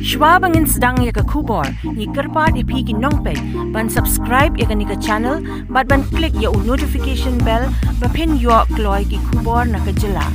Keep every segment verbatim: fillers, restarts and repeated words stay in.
Shwa ba ngin sdang ïa ka khubor, ngi kyrpad ïa phi ki nongpeit ban subscribe ïa kane ka channel bad ban click ïa u notification bell ba phin ïoh kloi ki khubor na ka jylla.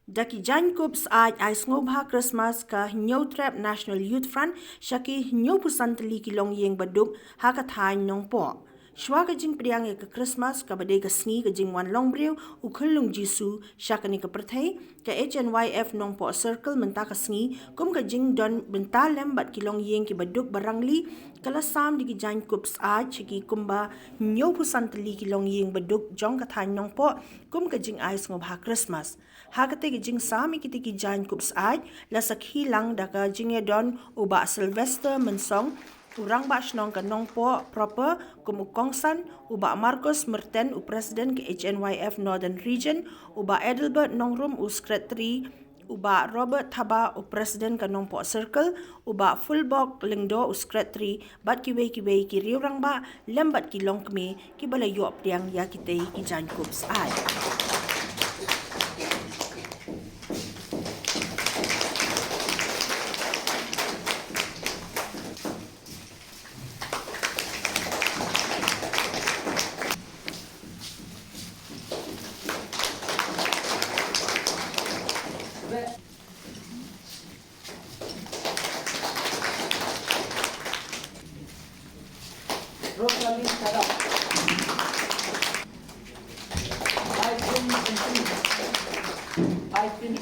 Da ki jaiñkup syaid ai sngewbha Christmas ka Hynñiewtrep National Youth Front sha ki hynñiewphew san tylli ki longïing baduk ha ka thaiñ Nongpoh. Shwa ka jingpdiang ïa ka Christmas kaba dei ka sngi ka jingwan longbriew u Khunlung Jisu sha kane ka pyrthei, ka H N Y F Nongpoh Circle mynta ka sngi kum ka jingdon bynta lem bad ki longïing kiba duk ba rangli, ka la sam da ki jaiñkup syaid sha ki kumba hynñiewphew san tylli ki longïing baduk jong ka thaiñ Nongpoh kum ka jingai sngewbha Christmas. Ha kata ka jingsam ïa kita ki jaiñkup syaid la sakhi lang da ka jingïadon u Bah Sylvester Mynsong, u Rangbah Shnong ka Nongpoh proper kum u kongsan, u Bah Marcus Merten, u President ka H N Y F Northern Region, u Bah Adelbert Nongrum, u Secretary, u Bah Robert Thabah, u President ka Nongpoh Circle, u Bah Fulbok Lyngdoh, u Secretary, bad kiwei kiwei ki riew rangbah lem bad ki longkmie kiba la ïoh pdiang ïa kitei ki jaiñkup syaid. Rosalie Sadap. I think you can see. I think.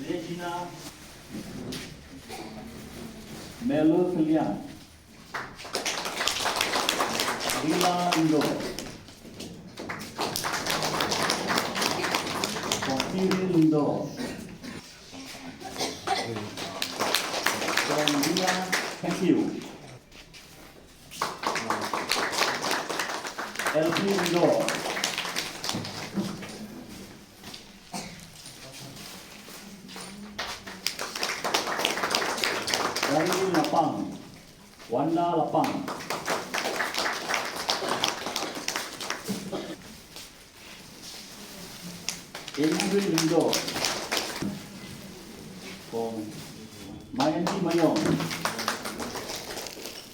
Regina Melo Kelian. Rila Indo. Porfiri Indo. Rila, thank you. L P Indo. Daniel Lapang. Wanda Lapang. Ingrid Indo. Mayanti Mayong.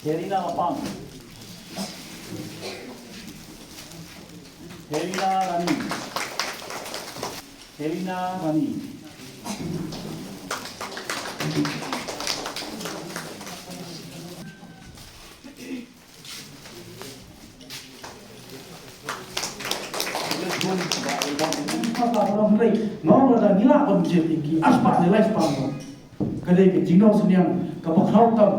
Herina Lapang. Herina Rani. Helena Rani. Ka dei ka jingnongsynniang kaba khraw tam.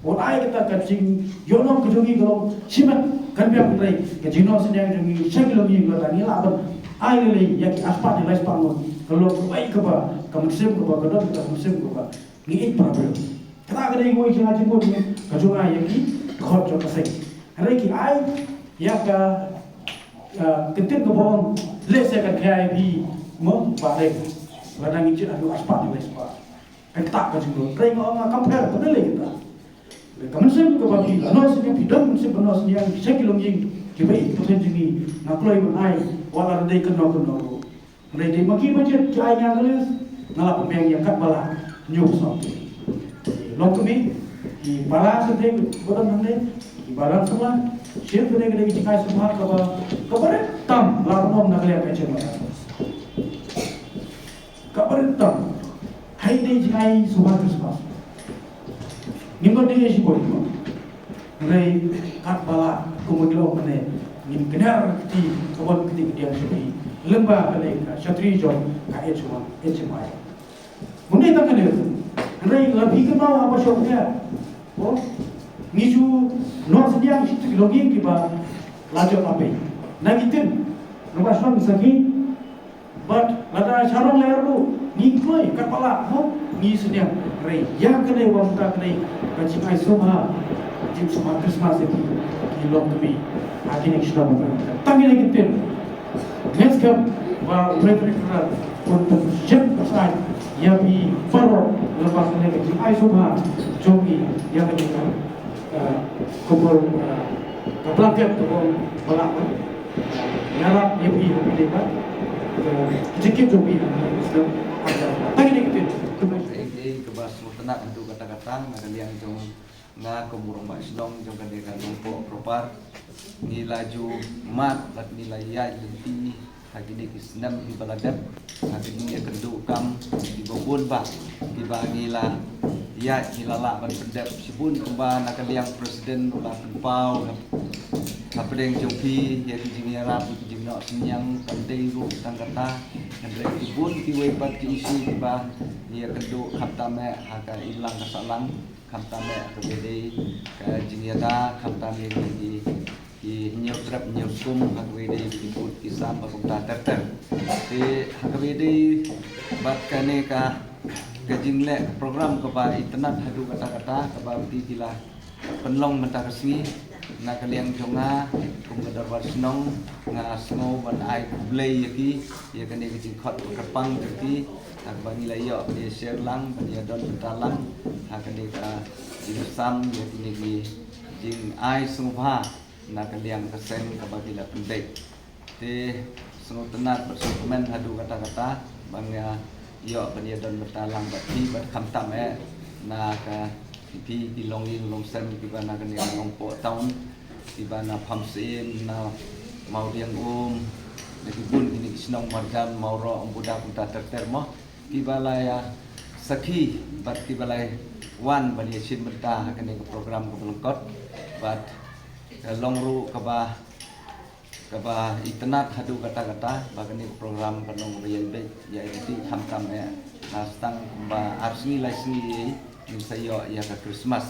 Wat ai kata ka jingïohnong ka jong ngi ka long shimet, kan biang, hynrei ka jingnongsynniang jong ngi sha ki longïing, lada ngi lah ban ai lei lei ïa ki arspah ne laispah ngut, ka long kawei kaba, ka mynsiem kaba, ka don kata ka mynsiem kaba ngi ïeit para briew. Kata ka dei kawei jong ka jingmut ka jong ngi ïa ki khot jong ka seng. Hynrei ki ai ïa ka, ah, kyntien kaba ong, lehse kan khia ïa phi mo, ba dei lada ngi jied haduh arspah ne laispah. Kata ka jingmut, hynrei nga ong nga kam pher, ka dei lei kata. Ka mynsiem kaba phi la nongsynniang, phi don mynsiem ba nongsynniang sha ki longïing kiba ïeit pateng jong ngi, nga kloi ban ai wat la dei kano kano ruh. Hynrei dei ma ki ba jied ki ai nga ka list, nga la pynbiang ïa katba lah hynñiewphew san. Long kmie, ki para sngewthuh ba don hangne, ki para samla, shim kane ka dei ka jingaiei sngewbha kaba, kaba rit tam la pynlong na ka liang ka jingmut. Kaba rit tam, ha ine i jingaiei sngewbha Christmas. Ngim don dei shibun mo. Hynrei katba lah kum ki long kane, ngin kner kti, ka bun kti kti ïa sha phi. Lyngba kane ka shatri jong ka H Y, H Y. Mynne tang kane, Hynrei la phi kynmaw haba shong ïa, oh, ngi ju noh synñiang shi ki longïing kiba la jot la pei. Na ki tin, naba shong sakhi, bad lada sha rong lyer ruh ngi kloi katba lah, mo, ngi synñiang. Hynrei ïa kane, wan ta kane, ka jingai sngewbha, jingsngewbha Christmas ïa ki, ki longkmie ha kine ki shnong. Tang kine ki tin. Next up, ba u Secretary General, un pynshai ïa phi baroh lyngba kane ka jingai sngewbha jong ngi ïa kane ka, eh, khubor, eh, ka blanket, khubor ba la, eh, ïarap ïa phi ha phi dei ba, eh, ka jingkit jong phi ha phi dei ba. Tang kine ki tin. Ei, ei, kaba sngewtynnat haduh katta katta, na ka liang jong nga kum u rangbah shnong jong kane ka Nongpoh Propar. Ngi la ju mad bad ngi la ïaid lynti ha kine ki snem kiba la dep, ha kine ki ïakynduh kam kiba bun bah kiba ngi la ïaid, ngi la lah ban pyndep shibun kumba na ka liang President u la pynpaw ha, hapdeng jong phi ïa ki jingïarap, ïa ki jingnoh synñiang, kam dei ruh tang kata, hynrei ki bun kiwei pat ki issue kiba ngi ïakynduh, khamtam eh ha ka imlang ka sahlang, khamtam eh ha kaba dei ka jingïada, khamtam eh ki, ki hynñiew trep hynñiew skum, ha kaba dei ki pud ki sam bad kumta ter ter. Te ha kaba dei bad kane ka, ka jingleh program kaba itynnat haduh katta katta, kaba phi ki la pynlong mynta ka sngi. Na ka liang jong nga kum ka dorbar shnong, nga sngew ban ai khublei ïa ki ïa kane ka jingkhot ba kyrpang jong ki, ha kaba ngi la ïoh ban ïa share lang, ban ïa don bynta lang ha kane ka jingsam ïa kine ki jingai sngewbha na ka liang ka seng kaba ki la pynbeit. Te sngewtynnat bad sngewkmen haduh katta katta ba nga ïoh ban ïa don bynta lang bad phi, bad khamtam eh na ka phi ki longïing longsem kiba na kane ka Nongpoh Town, kiba na Pamsiem, na Mawdiangum, na ki bun kine ki shnong marjan, Mawroh, Umbuda, kumta ter ter mo, kiba la ïa sakhi bad kiba la wan ban ïa shim bynta ha kane ka program kaba lyngkot. Bad, eh, long ruh kaba kaba itynnat haduh katta katta ba kane ka program kan long ba ïa beit ïa ïa ti khamtam eh, na stang kumba ar sngi lai sngi ngin sa ïoh ïa ka Christmas.